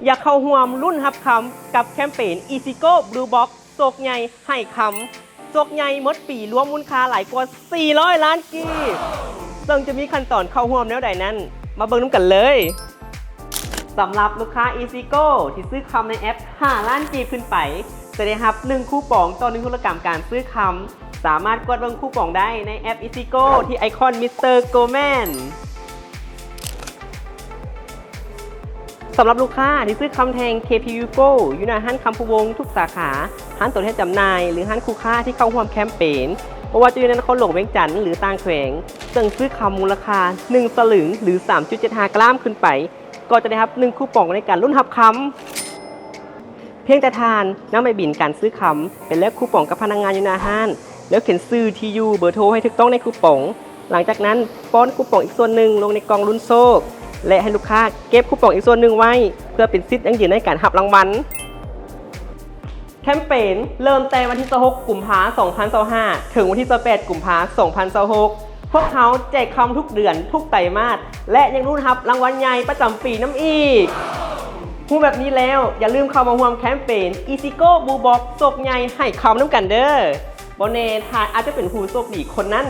ຢາກເຂົ້າຮ່ວມລຸ້ນຮັບຄຳກັບແຄມເປນ EasyGo Blue Box ໂຊກໃຫຍ່ໃຫ້ຄຳ. ໂຊກໃຫຍ່ໝົດປີລວມມູນຄ່າຫຼາຍກວ່າສີ່ຮ້ອຍລ້ານກີບ. ເຊິ່ງຈະມີຂັ້ນຕອນເຂົ້າຮ່ວມແນວໃດນັ້ນ ມາເບິ່ງນຳກັນເລີຍ. ສຳລັບລູກຄ້າ EasyGo ທີ່ຊື້ຄຳໃນແອັບຫ້າລ້ານກີບຂຶ້ນໄປ ຈະໄດ້ຮັບໜຶ່ງຄູປອງຕໍ່ໜຶ່ງທຸລະກຳການຊື້ຄຳ. ສາມາດກວດເບິ່ງຄູປອງໄດ້ໃນແອັບ EasyGo ທີ່ໄອຄອນ Mister Goldman. ສຳລັບລູກຄ້າທີ່ຊື້ຄຳແທ່ງ KPU Gold ຢູ່ໜ້າຮ້ານຄຳພູວົງທຸກສາຂາ, ຮ້ານຕົວແທນຈຳໜ່າຍ ຫຼື ຮ້ານຄູ່ຄ້າທີ່ເຂົ້າຮ່ວມແຄມເປນ, ບໍ່ວ່າຈະຢູ່ໃນນະຄອນຫຼວງວຽງຈັນ ຫຼື ຕ່າງແຂວງ, ເຊິ່ງຊື້ຄຳມູນລະຄ່າໜຶ່ງສະຫຼຶງ ຫຼື ສາມຈຸດເຈັດຫ້າກຣາມຂຶ້ນໄປ, ກໍຈະໄດ້ຮັບໜຶ່ງຄູປອງໃນການລຸ້ນຮັບຄຳ. ພຽງແຕ່ທ່ານນຳໃບບິນການຊື້ຄຳໄປແລກຄູປອງກັບພະນັກງານຢູ່ໜ້າຮ້ານ ແລ້ວຂຽນຊື່, ທີ່ຢູ່, ເບີໂທໃຫ້ຖືກຕ້ອງໃນຄູປອງ. ຫຼັງຈາກນັ້ນ ປ້ອນຄູປອງອີກສ່ວນໜຶ່ງລົງໃນກ່ອງລຸ້ນໂຊກ ແລະ ໃຫ້ລູກຄ້າເກັບຄູປອງອີກສ່ວນໜຶ່ງໄວ້ ເພື່ອເປັນສິດຢັ້ງຢືນໃນການຮັບລາງວັນ. ແຄມເປນເລີ່ມແຕ່ວັນທີຊາວຫົກ ກຸມພາ ສອງພັນຊາວຫ້າ ເຖິງວັນທີຊາວແປດ ກຸມພາ ສອງພັນຊາວຫົກ. ພວກເຮົາແຈກຄຳທຸກເດືອນ, ທຸກໄຕມາດ ແລະ ຍັງລຸ້ນຮັບລາງວັນໃຫຍ່ປະຈຳປີນຳອີກ. ຮູ້ແບບນີ້ແລ້ວ ຢ່າລືມເຂົ້າມາຮ່ວມແຄມເປນ EasyGo Blue Box ໂຊກໃຫຍ່ໃຫ້ຄຳນຳກັນເດີ້. ບໍ່ແນ່ທ່ານອາດຈະເປັນຜູ້ໂຊກດີຄົນນັ້ນ.